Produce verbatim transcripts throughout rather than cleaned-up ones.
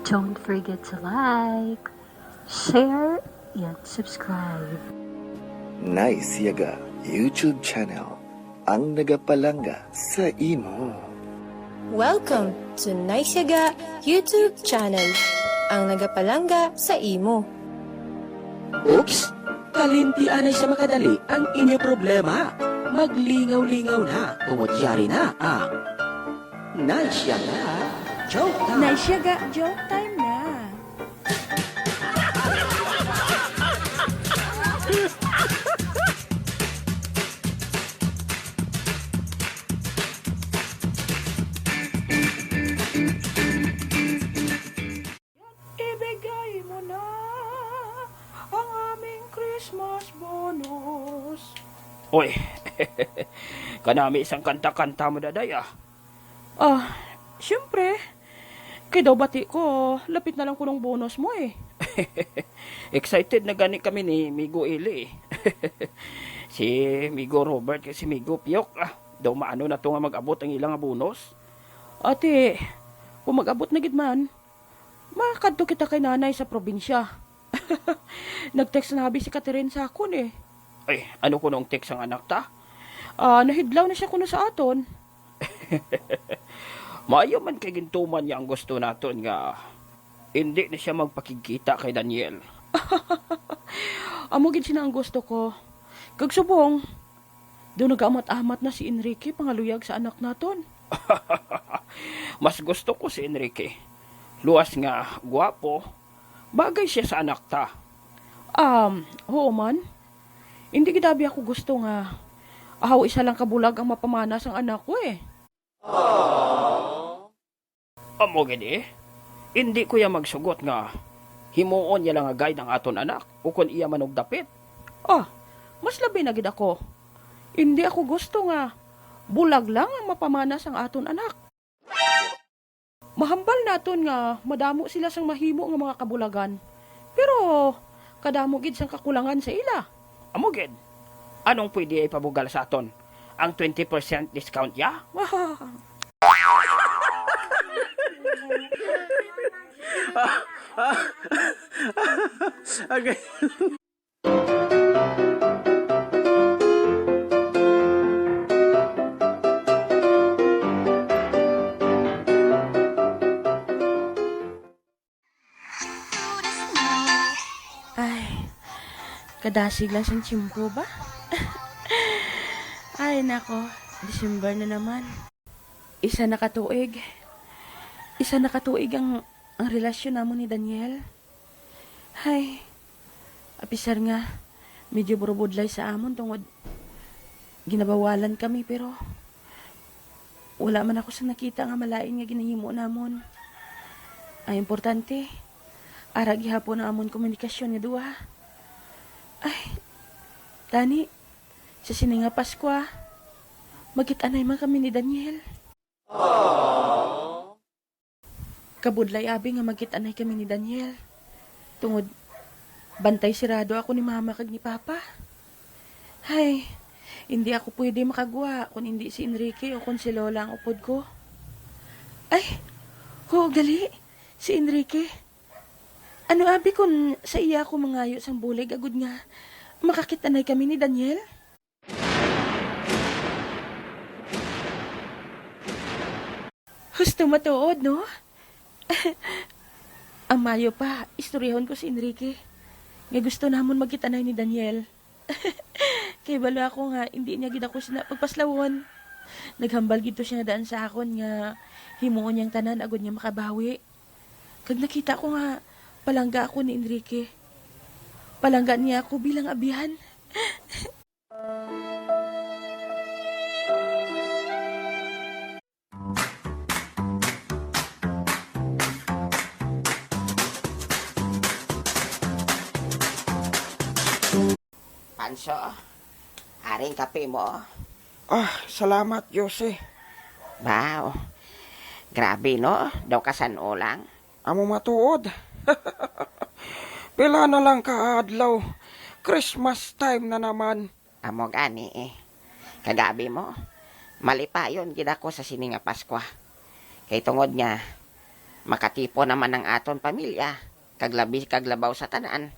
Don't forget to like, share, and subscribe. Nice Yaga YouTube channel, ang nagapalangga sa imo. Welcome to Nice Yaga YouTube channel, ang nagapalangga sa imo. Oops! Kalimti anay sa makadali ang inyo problema. Maglingaw-lingaw na, tungod yari na ang Nice Yaga Joke Time. Nice Yaga Joke Time na. Ibigay mo na ang aming Christmas bonus. Oy, kanami isang kanta-kanta mo, Daday, ah. Ah, siyempre. Kay daw bati ko, lapit na lang kunong bonus mo eh. Excited na gani kami ni Migo Eli, eh. Si Migo Robert kag si Migo Piyok, ah. Daw maano na to nga mag-abot ang ila nga bonus. Ate, kung mag-abot na gid man, makakadto kita kay nanay sa probinsya. Nag-text na abi si Catherine sa akon eh. Ay, ano kuno ang text sang anak ta? Ah, nahidlaw na siya kuno sa aton. Maayo man kay gintuman niya ang gusto naton nga hindi na siya magpakigkita kay Daniel. Amo gid sina ang gusto ko. Kag subong, daw nagaamat-amat na si Enrique pangaluyag sa anak naton. Mas gusto ko si Enrique. Luas nga gwapo, bagay siya sa anak ta. Um, huo man. Hindi gid abi ako gusto nga ahaw isa lang ka bulag ang mapamana sang anak ko eh. Amo gid eh. Hindi ko ya magsugot nga himuon niya lang nga guide ang aton anak ukon iya man og dapit. Ah, mas labi na gid ako. Hindi ako gusto nga bulag lang ang mapamana sang aton anak. Mahambal naton nga madamo sila sang mahimo nga mga kabulagan, pero kadamo gid sang kakulangan sa ila. Amo gid. Anong pwede ya ipabugal sa aton? Ang twenty percent discount ya? Okay. Ay, kadasig lang sang tiyempo ba? Ay, nako, December na naman. Isa na ka tuig. Isa na ka tuig ang, ang relasyon namon ni Daniel. Hay, apisar nga medyo burubudlay sa amon tungod ginabawalan kami, pero wala man ako sa nakita nga malain nga ginahimo namon. Ang importante, ara gihapon ang amon komunikasyon nga duha. Ay, tani, sa sini nga Paskwa, magkit-anay man kami ni Daniel. Kabudlay abi nga magkit-anay kami ni Daniel. Tungod bantay sirado ako ni Mama kag ni Papa. Hay, hindi ako pwede makagwa kon hindi si Enrique o kon si Lola ang upod ko. Ay, huo gali, si Enrique. Ano abi kon sa iya ako mangayo sang bulig agod nga makakit-anay kami ni Daniel? Husto matuod, no? Ang mayo pa, istoryahon ko si Enrique nga gusto namon magkit-anay ni Daniel. Kay balo ako nga hindi niya gid ako sina pagpaslawon. Naghambal gid to siya daan sa akon nga himuon niyang tanan agod niya makabawi. Kag nakita ko nga palangga ako ni Enrique. Palangga niya ako bilang abyan. Panso, aring kape mo. Ah, salamat, Jose. Wow. Grabe, no? Daw ka san-o lang. Amo matuod. Pila na lang ka adlaw, Christmas time na naman. Amo gani eh. Kagabi mo, malipayon gid ako sa sini nga Paskwa. Kay tungod nga, Makatipon naman ang aton pamilya, kag labi kag labaw sa tanan.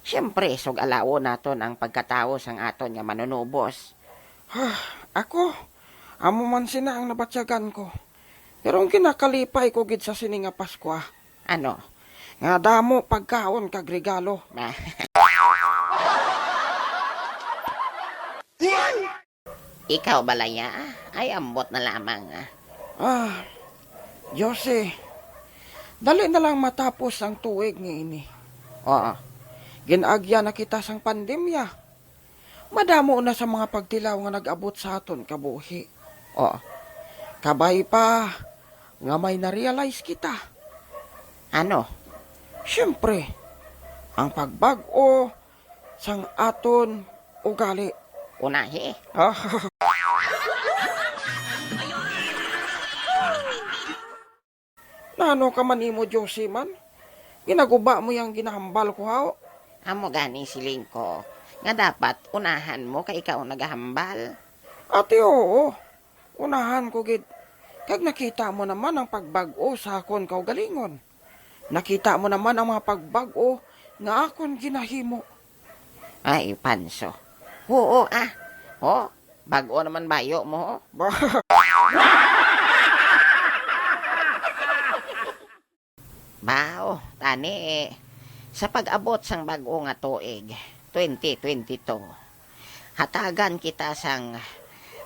Siyempre, sug-alawon naton ang pagkatawo sang aton nga manunubos. Ako, amo man sina ang nabatyagan ko. Pero ang ginakalipay ko gid sa sini nga Paskwa, ano, nga damo pagkaon kag regalo. Ikaw, Balaya, ay ambot na lamang, ah. Ah, Jose, dali na lang matapos ang tuig nga ini. Oo. Gin-agya na kita sang pandemya. Madamo na sa mga pagtilaw nga nag-abot sa aton kabuhi. Oo. Kabay pa nga may na-realize kita. Ano? Siyempre, ang pagbag-o sang aton ugali. Unahi. Ah. Nano ka man imo, Josie man? Ginaguba mo yang ginahambal ko, haw? Amo gani siling ko, nga dapat unahan mo kay ikaw ang nagahambal. Ati, oo. Unahan ko gid. Kag nakita mo naman ang pagbag-o sa akon kaugalingon. Nakita mo naman ang mga pagbag-o nga akon ginahimo. Ay, Panso. Oo, ah. Oh, bag-o naman bayo mo, oh. Bao, tani, eh, sa pag-abot sang bag-o nga tuig, twenty twenty-two, hatagan kita sang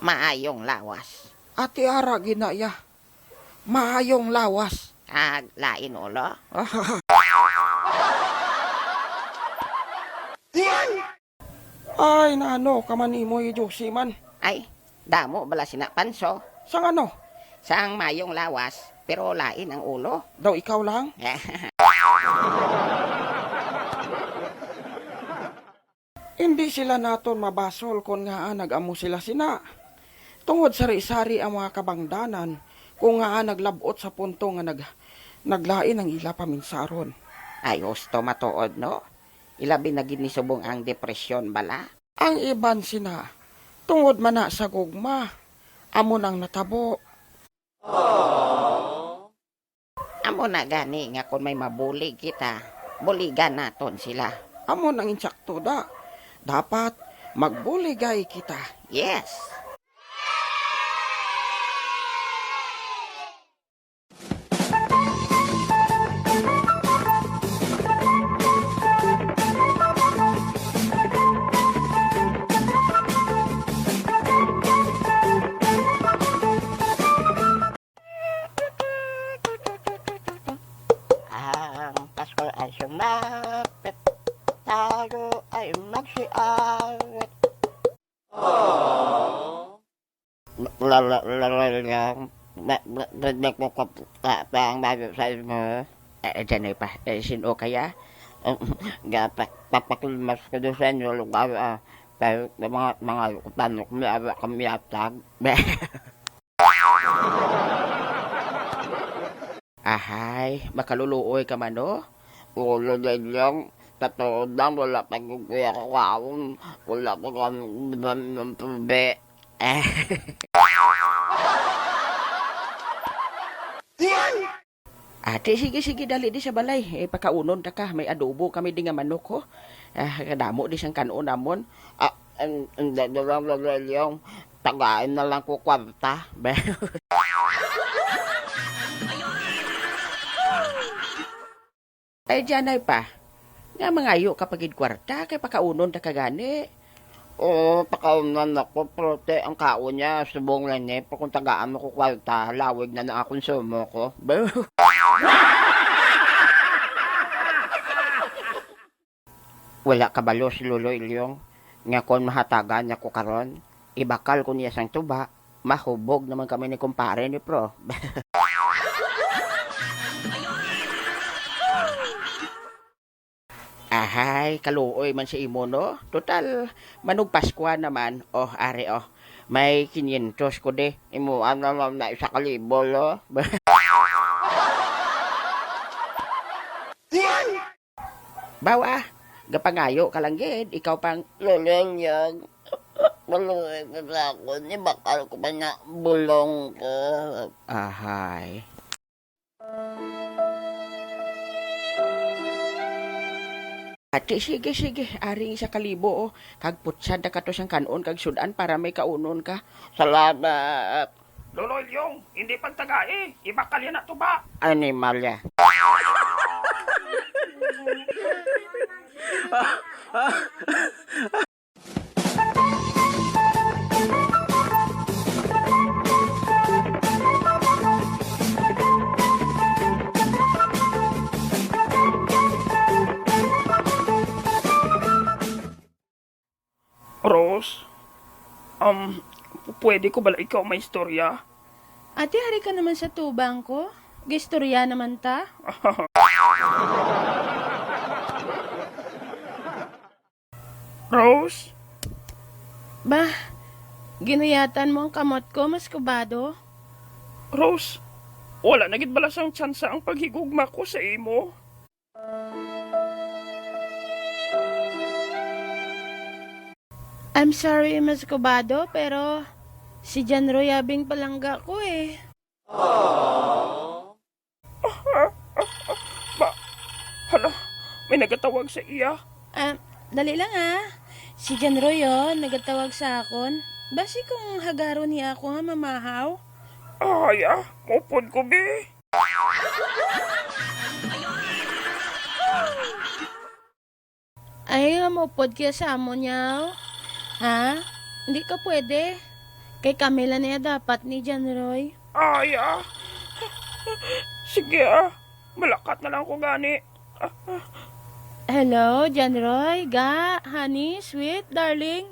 maayong lawas. Ati ara ginaya, maayong lawas. Ag lain ulo? Ay, nano ka man imo, Josie man? Ay, damo bala sina, Panso. Sang ano? Sang mayong lawas, pero lain ang ulo. Daw ikaw lang? Hindi sila naton mabasol kon ngaa nag-amo sila sina. Tungod sari-sari ang mga kabangdanan kung ngaa naglab-ot sa punto nga nag-, naglain ang ila paminsaron. Ay, husto matuod, no? Ilabi na gid ni subong ang depresyon bala. Ang iban sina, tungod man na sa gugma, amo nang natabo. Amo na gani nga kon may mabulig kita, buligan naton sila. Amo nang insakto da. Dapat magbuligay kita. Yes. Ang Pasko ay sumapit, tayo ay magsiawit. La, la, la, la, la, la, la, la, la, la, pa, pa, ang bago sa imo. Eh, eh, dyan ay pa. Eh, sino kaya? Gapak, papaklimas ko doon sa inyo, lugar, ah, pero yung mga, mga, paano kami, awa kami atag. Ahay, makaluluoy ka man, no? Ulo din lang, sa tuod lang, wala pa yung kuya ko kaon, wala pa kami ng tubig. Ate, sige, sige, dali di sa balay. Eh, pakaunon ta ka. May adobo kami di nga manok, ho. Ah, kadamo di sang kanon namon. Ah, ang, ang dadalang lalelyong, tagain na lang ko kwarta. Ay, dianay pa. Nga mangayo ka pa gid kwarta, kay pakaunon ta ka gani. Oo, pakaunan ako, pero te, ang kaon niya, subong lang ni, pero kung tagaan mo ko kwarta, lawig na na ang konsumo ko. Wala kabalo si Lolo Ilyong, nga kon mahatagan niya ko karon, ibakal ko niya sang tuba, mahubog naman kami ni kumpare ni Pro. Ahay, kaluoy man si imo, no? Total, manugpaskwa naman. Oh, ari, oh. May kinyentos ko di. Imo, ano, na, na isa ka libo, no? Bawa, gapangayo ka lang gid, ikaw pang Lolo Ilyong, maluoy ko sa akon, ibakal ko pa na bulong ko. Ahay. Di, sige, sige. Aring isa ka libo, oh. Kag putsyad na kato siyang kan-on kag sud-an para may kaunon ka. Salamat. Lolo Ilyong, hindi pagtagai. Ibakal yan na tuba. Animal ya. Rose, um, pu-, pwede ko bala ikaw maistorya? Ate, hari ka naman sa tubang ko. Gaistorya naman ta. Rose? Bah, ginuyatan mo ang kamot ko, Mas Kubado. Rose, wala na gid bala sang tsansa ang paghigugma ko sa imo? I'm sorry, Mas Kubado, pero si John Roy abing palangga ko eh. Ba, hala, may nagatawag sa iya. Ah, dali lang ah. Si John Roy, oh, nagatawag sa akon. Basi kung hagaron niya ako nga mamahaw. Ay, ah, maupod ko, bi. Ay, nga maupod kaya sa amo niya, oh. Ha? Hindi ka pwede. Kay kami lang niya dapat ni John Roy. Ay, ah. Sige, ah. Malakat na lang ko gani. Hello, John Roy, ga, honey, sweet, darling.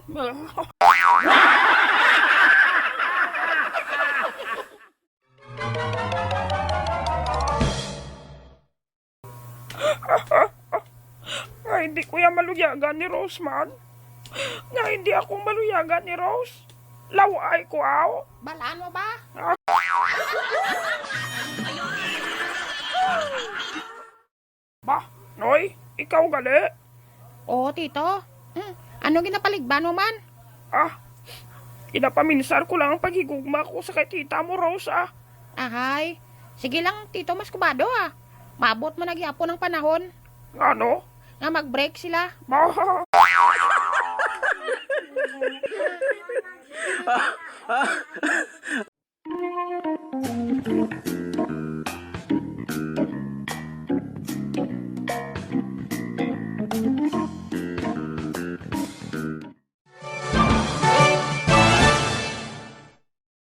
Nga hindi ko ya maluyagan ni Rose man. Nga hindi ako maluyagan ni Rose. Laway ko, aw. Balaan mo ba? Ba, Noy, ikaw gali? Oo, tito. Hmm, ano ginapaligban mo man? Ah, ginapaminsar ko lang ang paghigugma ko sa kay tita mo, Rose, ah. Ahay, sige lang, tito, Mas Kubado, ah. Maabot man na gihapon ang panahon. Ngano? Nga mag-break sila. Ba?